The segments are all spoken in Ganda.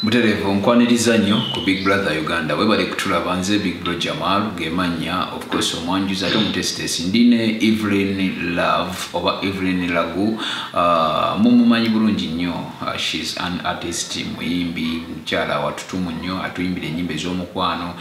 Butereevu nkwaniriza nnyo ku Big Brother Uganda. Webale kutulaba. Nze Big Bro Jamal Gemanya, of course omwanjuzi ate omutesitesi. Ndi ne Evelyn Love oba Evelyn Lagu. Mumumanyi bulungi nnyo. She's an artist, muyimbi, mukyala watutumu nnyo, atuyimbira ennyimba ez'omukwano,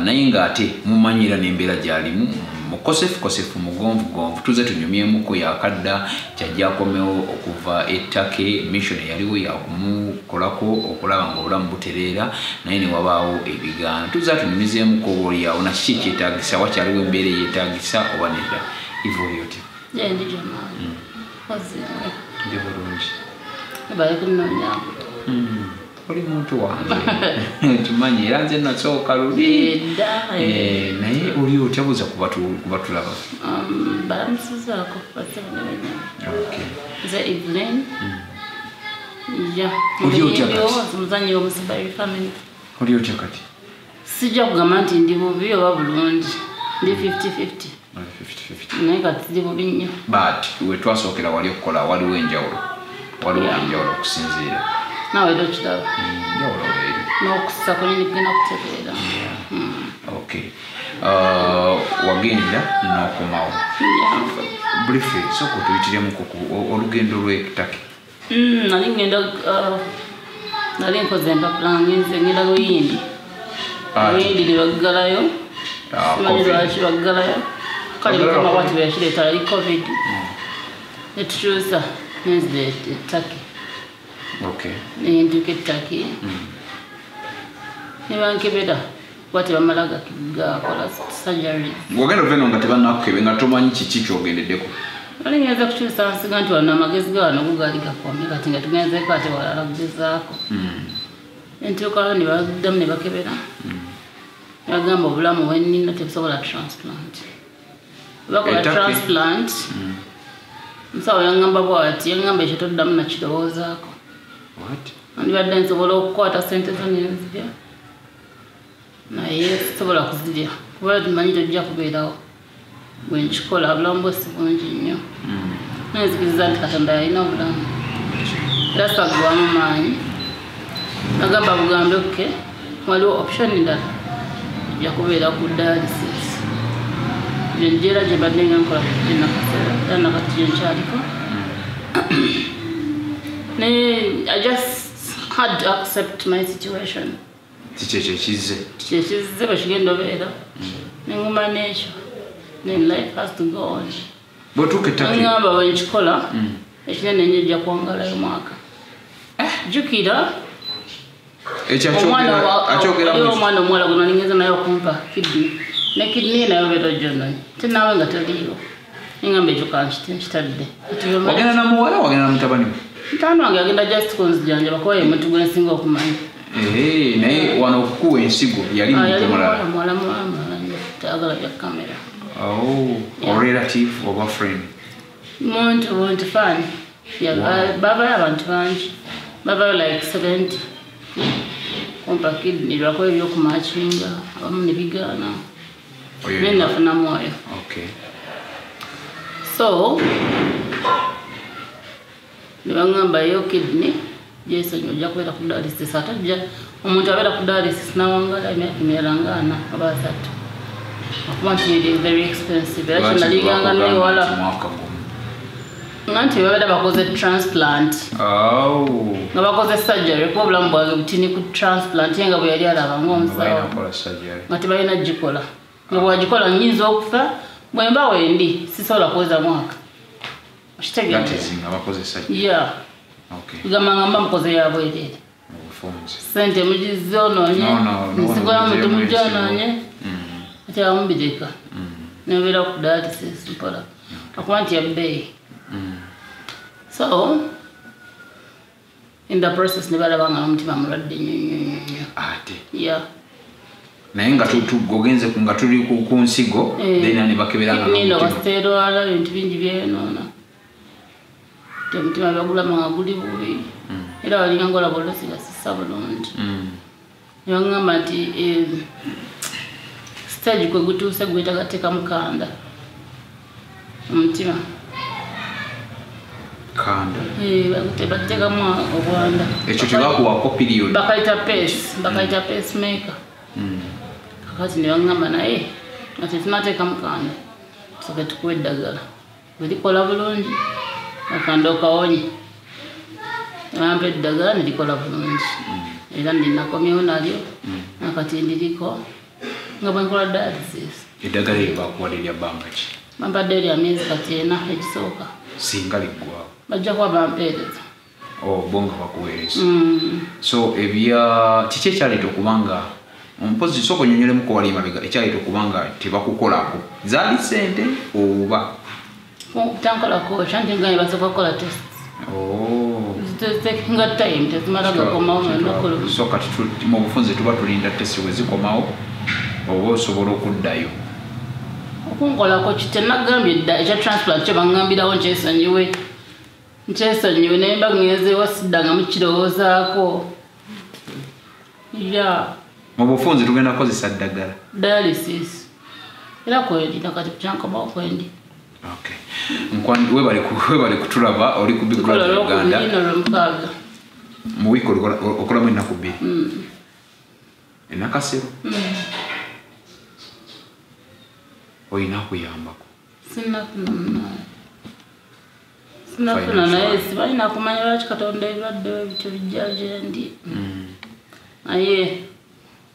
naye ng'ate mumanyira n'embeera gy'alimu, mukosefu kosefu, mugonvu gonvu. Tuze tunyumyemuko, yakadda kyajja akomewo okuva e Turkey. Mission eyaliwo yakumukolako okulaba nga obulamu butereera, naye ne wabaawo ebigaano. Tuze tunyumizeemuko oba oliawo nakiki ekyetaagisa, wakyaliwo embeera eyeetaagisa oba nedda. Iva, oli otya? Gyendi, Jamal. Ozimwe. Ndi bulungi. Bali kunoonyaako. Oli muntu wange, tumanyi, era nze nasooka luli. Edda. Eh, naye oli otya? Buuza kubatulaba. Balamusizaako basebo ne banyama. Nze Evelyn. Ya. Oli otya kati? Muzanyi w'omu Spy Family. Oli otya kati? Sijja kugamba nti ndi bubi oba bulungi. Ndi 50-50. Oli 50-50. Naye kati ndi bubi nnyo. But we twasookera wali okukola, waliwo enjawulo, waliwo enjawulo okusinziira. Naawe era okiraba. Njawulo weeri. N'okussa kwennyini kugenda kutegeera. Okay, wagenda n'okomawo. Briefly, sooka otuyitiremuko ku olugendo lw'e Turkey. Nali ngenda, nali nkoze empapula, ngenze ngenda Buyindi. Buyindi ne baggalayo. Ah, simanyi COVID. Lwaki baggalayo, kale Baggalayo mukama lwa bwati bwe yakireeta, yali COVID, netukyusa nenzira e Turkey. Nentuuka e Turkey ne bankebera kuba tebamala gakola surgeries. Ng'ogenda ova eno nga tebannakukebe, nga tomanyi kiki kyogendeddeko. Nali ngenza kukyusa nsiga nti wano amagezi ga wano go gaali gakomye, kati nga tugenzeeko ate walala kugezaako. Entuukayo ne baddamu ne bakebera, ne bagamba obulamu bwennina tebusobola transplant. Bakola E Turkey? transplant. Musawo yaŋŋamba bw'ati, yaŋŋamba ekyo toddamu nakirowoozaako. What? Nandibadde nsobola okukwata sente zo nenzirya, naye sisobola kuzirya kuba manyi tojja kubeerawo bwe nkikola. Obulamu bwe si bungi nnyo. Nenzikiriza nti Katonda yalina obulamu era saggwamu maanyi. Nagamba bugambe, okay, waliwo option ndala, ojja kubeera ku dialysis. Gyenjeera gye mbadde nga nkola gyenakaseera era nakati gyenkyaliko, naye I just had to accept my situation. Kiki ekyo ekizze? Kyekizze bwe kigenda obeera, nenguma n'ekyo, then life has to go on. Bw'otuuka e Turkey? Neŋŋamba bwe nkikola ekinene nnyo, ejja kuwangalayo mwaka. Jjukira Ekyo omwana akyogera waliwo omwana omuwala gwe nalingenza naye okumpa kidney, ne kidney naye obeera ogyononye te naawe nga toliiwo. Neŋŋamba ekyo kankite nkitadde. Kati bwe Wagenda na muwala, wagenda na mutabani we? Mutabani wange agenda just kunzijanjaba kuba ye muntu gwe nsinga okumanya. Eh, naye wano okukuwa ensigo yali Ah, muntu yali mulala? muwala, muwala, muwala, muwala nnyo, tayagala bya kamera. Oh, Yeah. or relative oba friend? Muntu buntu fan. Babayo abantu bangi, babayo like 70 kumpa kidney lwakuba ebyokumakinga abamu ne bigaana. Oyo naye nafunamu oyo. So ne baŋŋamba yo kidney gyesonyi, ojja kubeera ku dialysis. Ate ojja omuntu abeera ku dialysis nawangala emyaka emirala nga 40 oba 30, okuba nti it is very expensive. Era Lwaki kyenaliganga bakugamba newala nti mwaka gumu? Nga nti babeera bakoze transplant. Nga bakoze surgery, kuba obulamu bwange butini ku transplant, ye nga bwe yali alaba ng'omusawo. Balina kukola surgery. Nga tebalina gikola, nga bwagikola nyinza okufa. Bwe mba wendi sisobola kuweza mwaka. Okitegeera? That is nga bakoze surgery. Yeah. Kugamba nga mba mukoze yabwereere. Obufunze. Sente mugizoonoonye. No, nsigo yamu mugyemu temugyonoonye. ensigo. Ate abamu bireka nebeera ku dialysis mpola, akuba nti yabbeeyi. So in the process ne balaba nga n'omutima mulwadde nnyo nnyo nnyo nnyo. Ate? Yeah. Naye nga ogenze nga tuli ku nsigo, Eh. then ne bakebera nga nino n'omutima. Kasita erwala ebintu bingi byeyonoona, ti omutima bagulama nga guli bubi, era walinga ngaolaba oluusi nga sissa bulungi. Ne baŋŋamba nti stage kwe gutuuse gwetaaga teeka mukanda omutima. Kanda. Bakiteekamu obwanda. Ekyo tebakuwako period. Bakayita pace, bakayita pacemaker. Kakati ne baŋŋamba naye nga tetunateekamu kanda, tusooke tukuwe eddagala. Bwe likola bulungi, akanda okawonye. Ne bampa eddagala ne likola bulungi. Era ndinakomyewo nalyo, nakati ndiriko nga bwe nkola dialysis. Eddagala eryo bakuwadde lya bbanga ki? Bampadde erya myezi kati 4 egisooka. Singa liggwawo? Bajja kuba bampeereza. Oh, bo nga bakuweereza. So ebya kiki ekyaleeta okubanga mpozi sooka onnyonnyolemuko wali emabega ekyaleeta okubanga tebakukolako zaali ssente oba? Tankolako kyanti nga basooka kukola test. Oh. Takinga time tezimala gakomawo olunaku lumu. So kati mu bufunze tuba tulinda test bwe zikomawo oba osobola okuddayo. Okunkolako kitenagambye dda ekya transplant kye baŋŋambirawo nkyesonyiwe. Nkyesonyiwe naye mba ŋŋenzeewo siddangamu kirowoozaako. Yeah. Mu bufunze tugenda kukozesa ddagala. Dialysis. Era kwendi nakati kyankomawo kwendi. Okay. Webale kutulaba oli ku Big Brother Uganda. Mu wiiki okolamu ennaku 2. Enakasero. Olina kuyambako. Sinnafuna naye sibalina kumanya lwaki Katonda ebirwadde bityo bijja gye ndi. Naye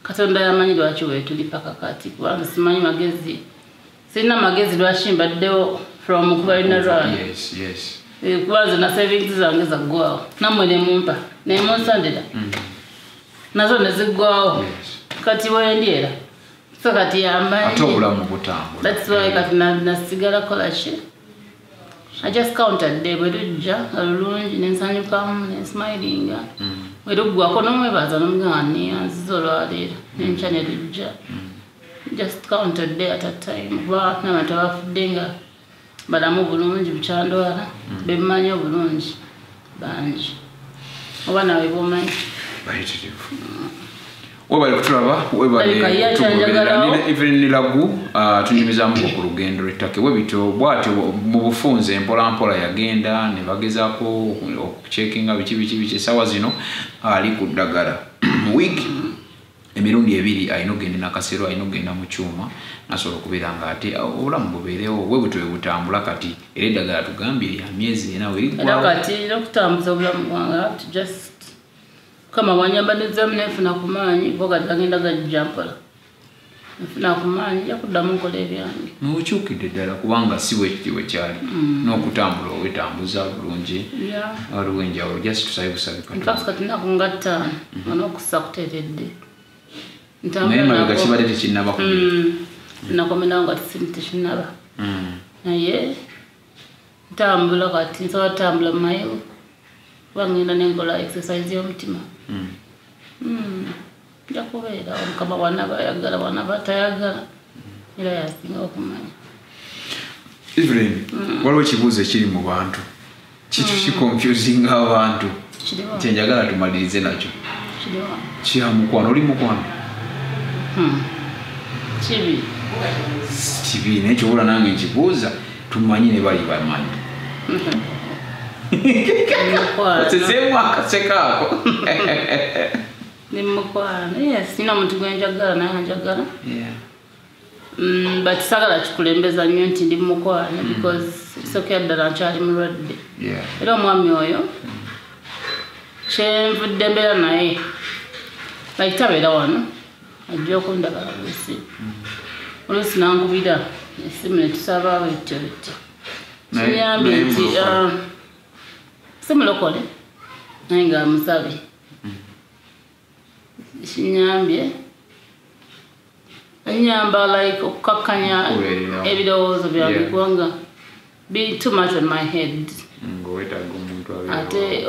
Katonda yamanyi lwaki weetuli paka kati kubanga simanyi magezi. Sirina magezi lwaki mbaddewo from kuba lina lwange. Yes, yes. Kuba nze na savings zange zaggwawo. Nammwe ne mumpa ne munsondera. Nazo ne ziggwawo. Kati wendi era. So kati yambaye. Ate obulamu butambula. That's why kati nasigala kola ki? I just counted day bwe lujja nga lulungi ne nsanyukamu ne smilinga. Bwe luggwako n'omwebaza n'omugamba nneeyanziza olwaleero n'enkya ne lujja. Just counted day at a time. Kuba n'abantu abafudde nga balamu bulungi bukyandwala bemmanyi obulungi bangi. Oba naawe bw'omanyi. Bayitirivu. Webale kutulaba, webale tugoberera. Evelyn Lagu tunyumizaamuko ku lugendo lw'ettaka bwe bityo bw'atyo mu bufunze mpola mpola yagenda ne bagezaako okucekinga biki biki biki essaawa zino ali ku ddagala. Mu wiiki emirundi 2 alina okugenda Nakasero, alina okugenda mu kyuma nasobola okubeera nga ate obulamu bubeerewo bwe butyo bwe butambula kati era eddagala tugambye lya myezi 4 werigwawo. Era kati n'okutambuza obulamu bwange just kama wanyambaddeemu nenfuna ku maanyi kuba kati gagenda gajja mpola. Nfuna ku maanyi nja kuddamu nkola ebyange. N'okyukidde ddala kubanga si bwe kyali. N'okutambula owetambuza bulungi. Waliwo enjawulo just tusabe busabe Katonda. In fact kati nnaku nga 5 nga n'okussa kuteeredde. Naye emabega kibadde tekinnaba kumera. Nakomenawo nga tekinnaba. Naye ntambula kati nsobola kutambula mayiro kuba ngenda nenkola exercise y'omutima. Nja kubeera Mukama bw'anaaba ayagala bw'anaaba tayagala era y'asinga okumanya. Evelyn, waliwo ekibuuzo ekiri mu bantu kiconfusinga abantu kye njagala tumalirize nakyo. Kya mukwano, oli mukwano? Kibi. Kibi naye ky'owola nange nkibuuza tumanyi ne bali bamanyi. Otezeemu akaseko ako. Ndi mukwano. Yes, nina omuntu gwe njagala naye anjagala. But saagala kikulembeza nnyo nti ndi mukwano because ekisookera ddala nkyali mulwadde. Era omwami oyo kyenvudde mbeera naye like tabeera wano ajja okundaba oluusi. Oluusi n'ankubira essimu ne tusaba bityo bityo. Kinyambye nti si mulokole naye nga musabe. Kinyambye anyamba like okukakkanya ebirowoozo byange kubanga be too much on my head. Ate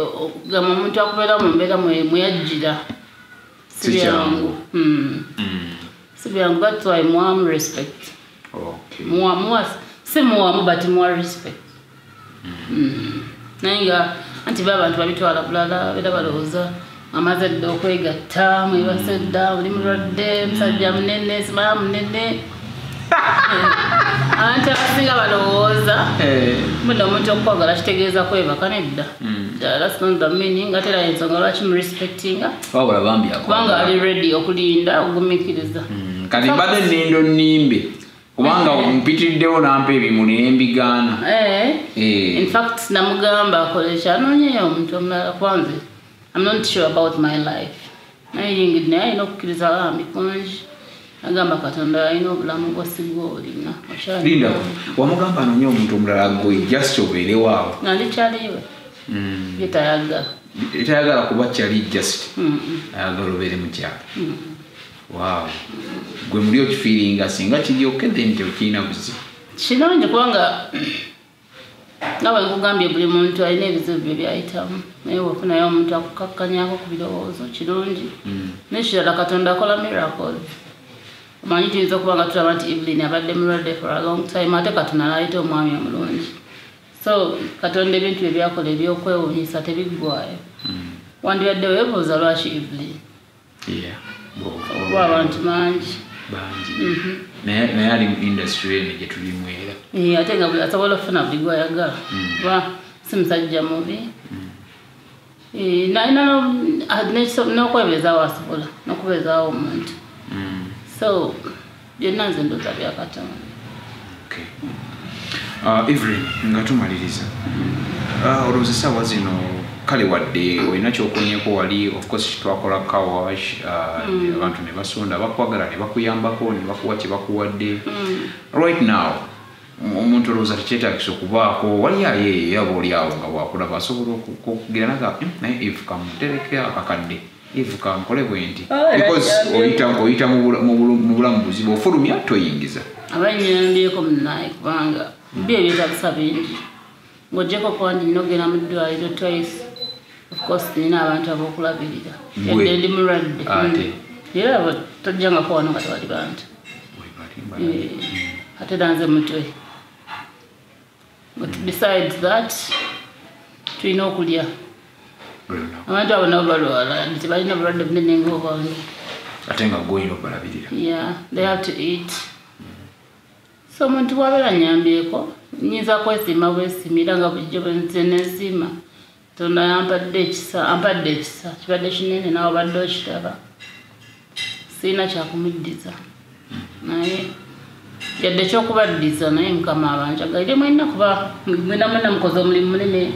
gamba omuntu akubeera mu mbeera mwe yajjira si byangu. Si byangu, that's why muwamu respect. Muwamu, si muwamu but muwa respect. Naye nga anti ba abantu babitwala bulala era balowooza amaze dda okwegatta mwebase dda oli mulwadde musajja munene simala munene. Abantu abasinga balowooza muno omuntu okukwagala kitegeeza kwebaka nedda. That's not the meaning. Ate era ensonga lwaki murespectinga, wabula bambi kubanga ali ready okulinda, okugumiikiriza. Kati mbadde nnindo nnimbe kubanga mpitiriddewo nampa ebimuli nembigaana. In fact namugamba akole kyanoonyeyo omuntu omulala, kwanze I'm not sure about my life. Naye yingidde, naye alina okukkiriza bambi kungi. Agamba Katonda alina obulamu bwosigwa olina. Linda, wamugamba anoonye omuntu omulala gwe just obeerewo awo? Nga ndi kyaliwe ye tayagala. Tayagala kuba kyali, just ayagala obeere mukyalo. Wow, gwe muli okifiiringa singa kiri okay, then tekirina buzibu? Kirungi, kubanga nga bwe nkugambye, buli muntu alina ebizibu bye byayitamu, naye bw'ofunayo omuntu akukakkanyako ku birowoozo, kirungi. N'ekirala, Katonda akola miracles. Omanyi tuyinza okuba nga tulaba nti Evelyn abadde mulwadde for a long time, ate Katonda n'ayita omwami omulungi. So Katonda ebintu bye byakola ebyokwewuunyisa tebiggwayo. Wandibadde weebuuza lwaki Evelyn, okuba abantu bangi. Bangi, naye ali mu industry eno gye tulimu era. Ate nga buli asobola okufuna buli gwayagala, kuba si musajja mubi. Nalina n'okwebeezaawo, asobola n'okubeezaawo omuntu. So byonna nze ndowooza bya Katonda. Okay. Evelyn, nga tumaliriza, olowooza essaawa zino, kale wadde olina kyokonyeko wali, of course twakola car wash, abantu ne basonda bakwagala ne bakuyambako ne bakuwa kye bakuwadde. Right now omuntu olowooza tekyetagisa okubaako wali aye yaba oli awo nga bwakulaba asobola okugira naga, naye Eve kamutereke akakadde, Eve kankole bwe nti," because oyita mu bulamu buzibu, ofulumya toyingiza. Abanyambyeko munaye, kubanga bi ebyetagisa bingi ng'oggyeko kuba nti nina okugenda mu ddwaliro twice. Of course nina abantu ab'okulabirira yadde ndi mulwadde. Ate? Era abo tojjangako wano nga tewali bantu. Ate era nze mutwe. But besides that, tulina okulya. Abantu abo nabo balwala, nti balina obulwadde bunene ng'obwange. Ate nga gwolina obalabirira. Yeah, they have to eat. So omuntu bw'abeera nyambyeko, nyinza kwesiima bwesiimi, era nga bulijjo bwe nze nesiima. Katonda yampadde ekisa, ampadde ekisa kibadde kinene, nawe obadde okiraba. Sirina kyakumuddiza, naye yadde ekyokubaddiza, naye Mukama abanjagalire mwenna, kuba mwena mwena mukoze omulimu munene,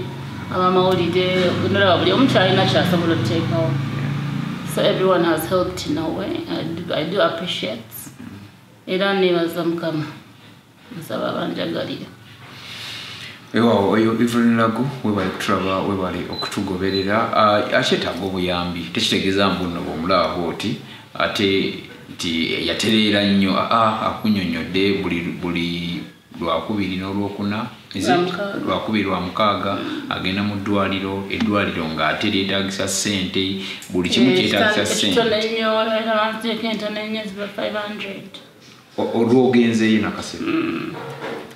abamawulire nolaba buli omu kyalina kyasobola okuteekawo. So everyone has helped in a way. I do appreciate, era nebaza Mukama, nsaba abanjagalira. Ewawo oyo Evelyn Lagu, webale kutulaba, webale okutugoberera. Akyetaaga obuyambi, tekitegeeza mbu nno bw'omulaba bw'oti ate nti yatereera nnyo. Aa, akunyonnyodde buli lwakubiri n'olwokuna. Is it? Lwamukaaga. Lwakubiri, lwamukaaga agenda mu ddwaliro, eddwaliro ng'ate lyetaagisa ssente, buli kimu kyetaagisa ssente. Ekitono ennyo, era banziteeka entono ennyo ziba 500. Olwogenzeeyo nakasebe?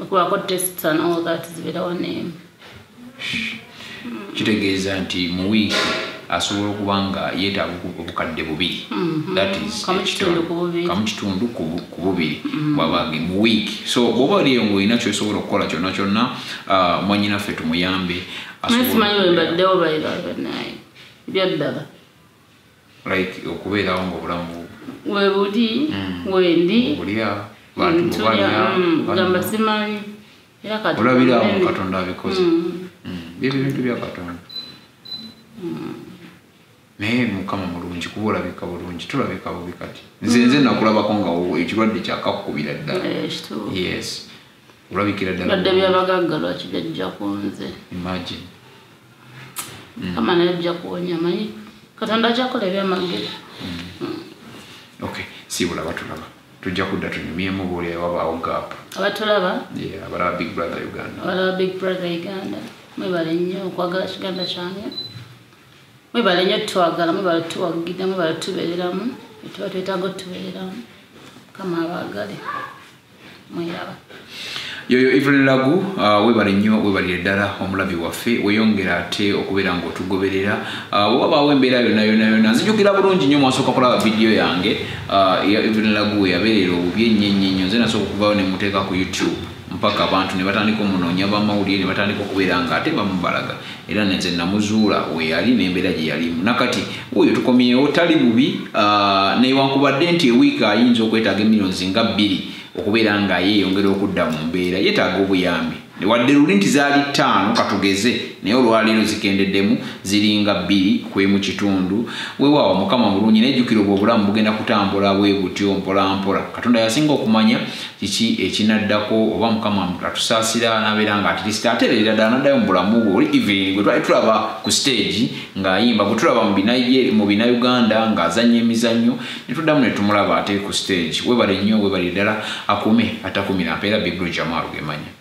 Okubaako tests and all that zibeerawo neemu. Kitegeeza nti mu wiiki asobola okuba nga yeetaaga 2000. That is 1.5 ku bubiri. 1.5 ku bubiri bw'aba mu wiiki. So bw'oba oliyo ng'olina ky'osobola okukola kyonna kyonna, mwannyinaffe tumuyambe Naye asobole simanyi bwe okubeera. Mbaddewo bayirabe, naye ebyaddala. Like okubeerawo ng'obulamu we buli wendi. Obulya bantu Tulya, balya, gamba simanyi era kati olabira awo munene. Katonda abikoze. Byebyo ebintu bya Katonda, naye Mukama mulungi kuba olabika bulungi, tulabika bubi. Kati nze nakulabako nga ekirwadde kyakakukubira ddala. Kituufu. Yes, olabikira ddala Badde bulungi. Byabagagga lwaki byajja ku nze? Imagine. Kama naye ajja kuwonya, manyi Katonda ajja kukola ebyamagero. Okay, siibula batulaba, tujja kudda tunyumyemu buli wabaawo gap. Abatulaba? Yeah, abalaba Big Brother Uganda. Abalaba Big Brother Uganda, mwebale nnyo okwagala kiganda kyange, mwebale nnyo twagala, mwebale tuwagira, mwebale tubeereramu etuba twetaaga otubeereramu. Mukama abaagale, mweraba. Yoyo Evelyn Lagu, webale nnyo, webalire ddala omulabi waffe, weeyongera ate okubeera ng'otugoberera. Bwe wabaawo embeera yonna yonna yonna, nzijukira bulungi nnyo mwasooka kulaba vidiyo yange ya Evelyn Lagu we yabeerera obubi ennyo ennyo ennyo. Nze nasooka okuvaayo ne muteeka ku YouTube. mpaka abantu ne batandika omunoonya bamawulire ne batandika okubeera nga ate bamubalaga. Era nze namuzuula we yali n'embeera gye yalimu. Nakati oyo tukomyewo tali bubi, newankubadde nti ewiiki ayinza okwetaaga emiliyoni nga 2 okubeera nga yeeyongera okudda mu mbeera, yeetaaga obuyambi. Wadde luli nti zaali 5 katugeze, naye olwaleero zikendeddemu ziringa 2.5. Weewaawo Mukama mulungi, nejjukira obwo obulamu bugenda kutambula bwe butyo mpola mpola. Katonda yasinga okumanya kiki ekinaddako, oba Mukama atusaasira n'abeera nga atirisita atereera ddala n'addayo mu bulamu bwe. Oli Evelyn gwe twali tulaba ku stage ng'ayimba, gwe tulaba mu Bannayuganda ng'azannya emizannyo, ne tuddamu ne tumulaba ate ku stage. Weebale nnyo, weebale ddala, akume atakumira mpeera. Big Bro Jamal Gemanya.